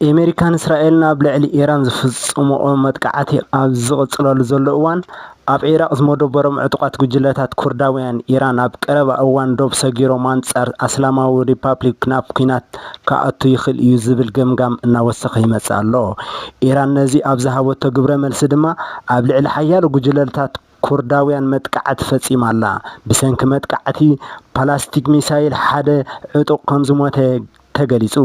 ኣሜሪካን እስራኤልን ኣብ ልዕሊ ኢራን ዝፍጽምኦ መጥቃዕቲ ኣብ ዝቕጽለሉ ዘሎ እዋን፣ ኣብ ዒራቕ ዝመደበሮም ዕጡቓት ጉጅለታት ኩርዳውያን፣ ኢራን ኣብ ቀረባ እዋን ዶብ ሰጊሮም ኣንጻር ኣስላማዊ ሪፓብሊክ ናብ ኲናት ክኣቱ ይኽእል እዩ ዝብል ገምጋም እናወሰኸ ይመጽእ ኣሎ። ኢራን ነዚ ኣብ ዝሃበቶ ግብረ መልሲ ድማ፣ ኣብ ልዕሊ ሓያሎ ጉጅለታት ኩርዳውያን መጥቃዕቲ ፈጺማ ኣላ። ብሰንኪ መጥቃዕቲ ፓላስቲክ ሚሳይል ሓደ ዕጡቕ ከም ዝሞተ ተገሊጹ።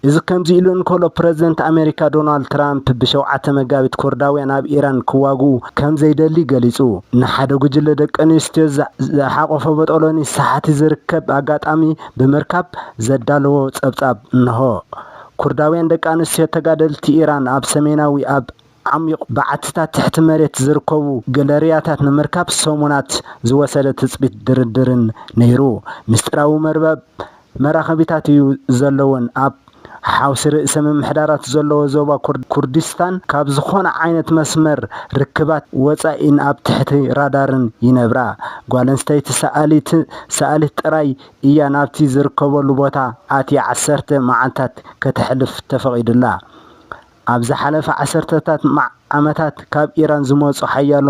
እዚ ከምዚ ኢሉ እንከሎ፣ ፕረዚደንት ኣሜሪካ ዶናልድ ትራምፕ ብሸውዓተ መጋቢት ኩርዳውያን ኣብ ኢራን ክዋግኡ ከም ዘይደሊ ገሊጹ። ንሓደ ጉጅለ ደቂ ኣንስትዮ ዝሓቆፈ በጦሎኒ ሳሕቲ ዝርከብ ኣጋጣሚ ብምርካብ ዘዳለዎ ጸብጻብ እንሆ። ኩርዳውያን ደቂ ኣንስትዮ ተጋደልቲ ኢራን ኣብ ሰሜናዊ ኣብ ዓሚቕ በዓትታት ትሕቲ መሬት ዝርከቡ ገለርያታት ንምርካብ ሰሙናት ዝወሰደ ትጽቢት ድርድርን ነይሩ። ምስጢራዊ መርበብ መራኸቢታት እዩ ዘለወን። ኣብ ሓውሲ ርእሰ ምምሕዳራት ዘለዎ ዞባ ኩርዲስታን ካብ ዝኾነ ዓይነት መስመር ርክባት ወጻኢን ኣብ ትሕቲ ራዳርን ይነብራ። ጓል ኣንስተይቲ ሰኣሊት ጥራይ እያ ናብቲ ዝርከበሉ ቦታ ኣትያ ዓሰርተ መዓልታት ከተሕልፍ ተፈቒዱላ። ኣብ ዝሓለፈ ዓሰርተታት ዓመታት ካብ ኢራን ዝመጹ ሓያሎ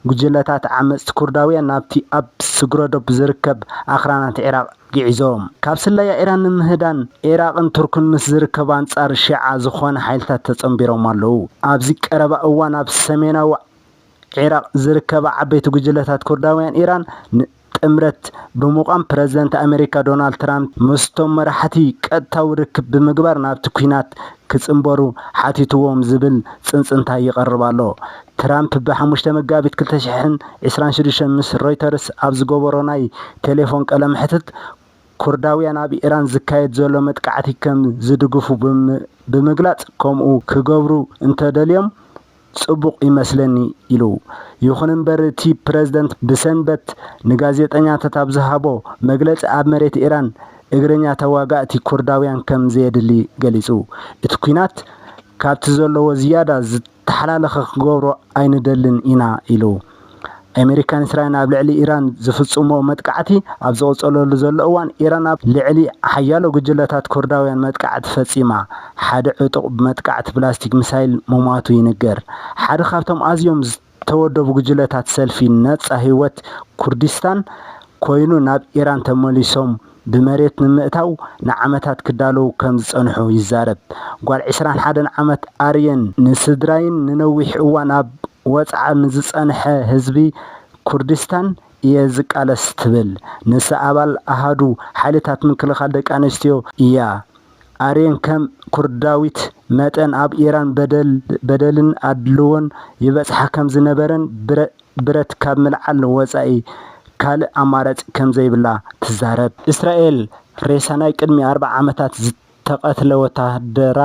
ጉጅለታት ዓመጽቲ ኩርዳውያን ናብቲ ኣብ ስግረዶብ ዝርከብ ኣኽራናት ዒራቕ ግዒዞም። ካብ ስለያ ኢራን ንምህዳን፣ ዒራቕን ቱርክን ምስ ዝርከባ ኣንጻር ሺዓ ዝኾነ ሓይልታት ተጸንቢሮም ኣለዉ። ኣብዚ ቀረባ እዋን ኣብ ሰሜናዊ ዒራቕ ዝርከባ ዓበይቲ ጉጅለታት ኩርዳውያን ኢራን ጥምረት ብምቋም፣ ፕረዚደንት ኣሜሪካ ዶናልድ ትራምፕ ምስቶም መራሕቲ ቀጥታዊ ርክብ ብምግባር ናብቲ ኲናት ክጽንበሩ ሓቲትዎም ዝብል ጽንጽንታ ይቐርብ ኣሎ። ትራምፕ ብሓሙሽተ መጋቢት ክልተ ሽሕን ዕስራን ሽዱሽተን ምስ ሮይተርስ ኣብ ዝገበሮ ናይ ቴሌፎን ቀለምሕትት፣ ኩርዳውያን ኣብ ኢራን ዝካየድ ዘሎ መጥቃዕቲ ከም ዝድግፉ ብምግላጽ፣ ከምኡ ክገብሩ እንተደልዮም ጽቡቕ ይመስለኒ ኢሉ። ይኹን እምበር፣ እቲ ፕረዚደንት ብሰንበት ንጋዜጠኛታት ኣብ ዝሃቦ መግለጺ፣ ኣብ መሬት ኢራን እግረኛ ተዋጋእቲ ኩርዳውያን ከም ዘየድሊ ገሊጹ። እቲ ኲናት ካብቲ ዘለዎ ዝያዳ ዝተሓላለኸ ክገብሮ ኣይንደልን ኢና ኢሉ። ኣሜሪካን እስራኤልን ኣብ ልዕሊ ኢራን ዝፍጽሞ መጥቃዕቲ ኣብ ዝቕጸለሉ ዘሎ እዋን፣ ኢራን ኣብ ልዕሊ ሓያሎ ጉጅለታት ኩርዳውያን መጥቃዕቲ ፈጺማ፣ ሓደ ዕጡቕ ብመጥቃዕቲ ፕላስቲክ ሚሳይል ምሟቱ ይንገር። ሓደ ካብቶም ኣዝዮም ዝተወደቡ ጉጅለታት ሰልፊ ነጻ ህይወት ኩርዲስታን ኮይኑ፣ ናብ ኢራን ተመሊሶም ብመሬት ንምእታው ንዓመታት ክዳለዉ ከም ዝጸንሑ ይዛረብ። ጓል ዕስራን ሓደን ዓመት ኣርየን፣ ንስድራይን ንነዊሕ እዋን ኣብ ወጽዓ ንዝጸንሐ ህዝቢ ኩርዲስታን እየ ዝቃለስ ትብል። ንሳ ኣባል ኣሃዱ ሓይልታት ምክልኻል ደቂ ኣንስትዮ እያ። ኣርየን ከም ኩርዳዊት መጠን ኣብ ኢራን በደል-፣ በደልን ኣድልዎን ይበጽሓ ከም ዝነበረን ብረ-፣ ብረት ካብ ምልዓል ወጻኢ ካልእ ኣማራጺ ከም ዘይብላ ትዛረብ። እስራኤል ሬሳ ናይ ቅድሚ ኣርብዓ ዓመታት ዝተቐትለ ወተሃደራ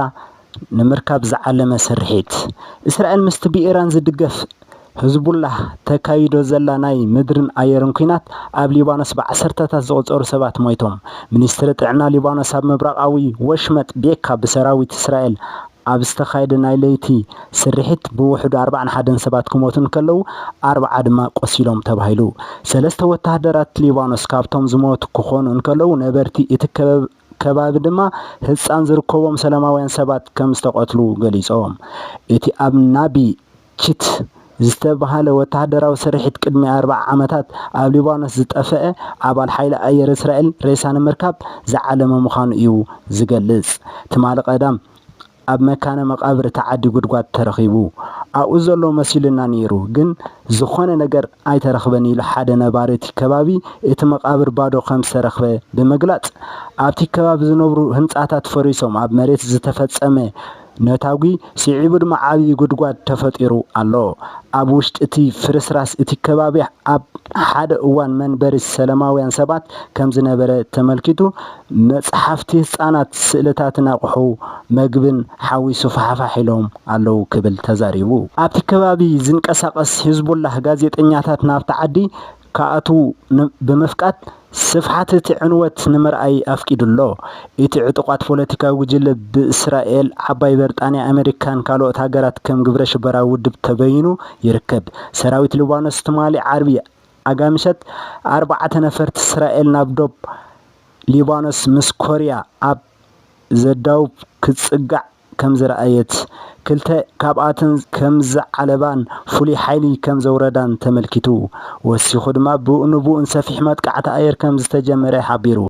ንምርካብ ዝዓለመ ስርሒት። እስራኤል ምስቲ ብኢራን ዝድገፍ ህዝቡላህ ተካይዶ ዘላ ናይ ምድርን ኣየርን ኲናት ኣብ ሊባኖስ ብዓሰርተታት ዝቑጸሩ ሰባት ሞይቶም። ሚኒስትሪ ጥዕና ሊባኖስ ኣብ ምብራቓዊ ወሽመጥ ቤካ ብሰራዊት እስራኤል ኣብ ዝተኻየደ ናይ ለይቲ ስርሒት ብውሕዱ ኣርባዓን ሓደን ሰባት ክሞቱ እንከለዉ፣ ኣርብዓ ድማ ቆሲሎም ተባሂሉ። ሰለስተ ወተሃደራት ሊባኖስ ካብቶም ዝሞቱ ክኾኑ እንከለዉ፣ ነበርቲ እቲ ከበብ-፣ ከባቢ ድማ ህጻን ዝርከቦም ሰላማውያን ሰባት ከም ዝተቐትሉ ገሊጾም። እቲ ኣብ ናቢ ቺት ዝተባህለ ወተሃደራዊ ስርሒት ቅድሚ ኣርብዓ ዓመታት ኣብ ሊባኖስ ዝጠፍአ ኣባል ሓይሊ ኣየር እስራኤል ሬሳ ንምርካብ ዝዓለመ ምዃኑ እዩ ዝገልጽ። ትማሊ ቀዳም ኣብ መካነ መቓብር እቲ ዓዲ ጉድጓድ ተረኺቡ። ኣብኡ ዘሎ መሲሉና ነይሩ፣ ግን ዝኾነ ነገር ኣይተረኽበን ኢሉ ሓደ ነባሪ እቲ ከባቢ፣ እቲ መቓብር ባዶ ከም ዝተረኽበ ብምግላጽ፣ ኣብቲ ከባቢ ዝነብሩ ህንጻታት ፈሪሶም ኣብ መሬት ዝተፈጸመ ነታጒ ስዒቡ ድማ ዓብዪ ጉድጓድ ተፈጢሩ ኣሎ። ኣብ ውሽጢ እቲ ፍርስራስ እቲ ከባቢ ኣብ ሓደ እዋን መንበሪ ሰላማውያን ሰባት ከም ዝነበረ ተመልኪቱ፣ መጽሓፍቲ ህጻናት፣ ስእልታትን ኣቑሑ መግብን ሓዊሱ ፋሕፋሕ ኢሎም ኣለዉ ክብል ተዛሪቡ። ኣብቲ ከባቢ ዝንቀሳቐስ ሂዝቡላህ ጋዜጠኛታት ናብቲ ዓዲ ክኣትዉ ን-፣ ብምፍቃድ ስፍሓት እቲ ዕንወት ንምርኣይ ኣፍቂዱ ኣሎ። እቲ ዕጡቓት ፖለቲካዊ ጉጅለ ብእስራኤል፣ ዓባይ በርጣንያ፣ ኣመሪካን ካልኦት ሃገራት ከም ግብረ ሽበራዊ ውድብ ተበይኑ ይርከብ። ሰራዊት ሊባኖስ ትማሊ ዓርቢ ኣጋምሸት ኣርባዕተ ነፈርቲ እስራኤል ናብ ዶብ ሊባኖስ ምስ ኮርያ ኣብ ዘዳውብ ክጽጋዕ ከም ዝረኣየት፣ ክልተ ካብኣተን ከም ዝዓለባን ፍሉይ ሓይሊ ከም ዘውረዳን ተመልኪቱ። ወሲኹ ድማ ብኡ ንብኡ ሰፊሕ መጥቃዕቲ ኣየር ከም ዝተጀመረ ሓቢሩ።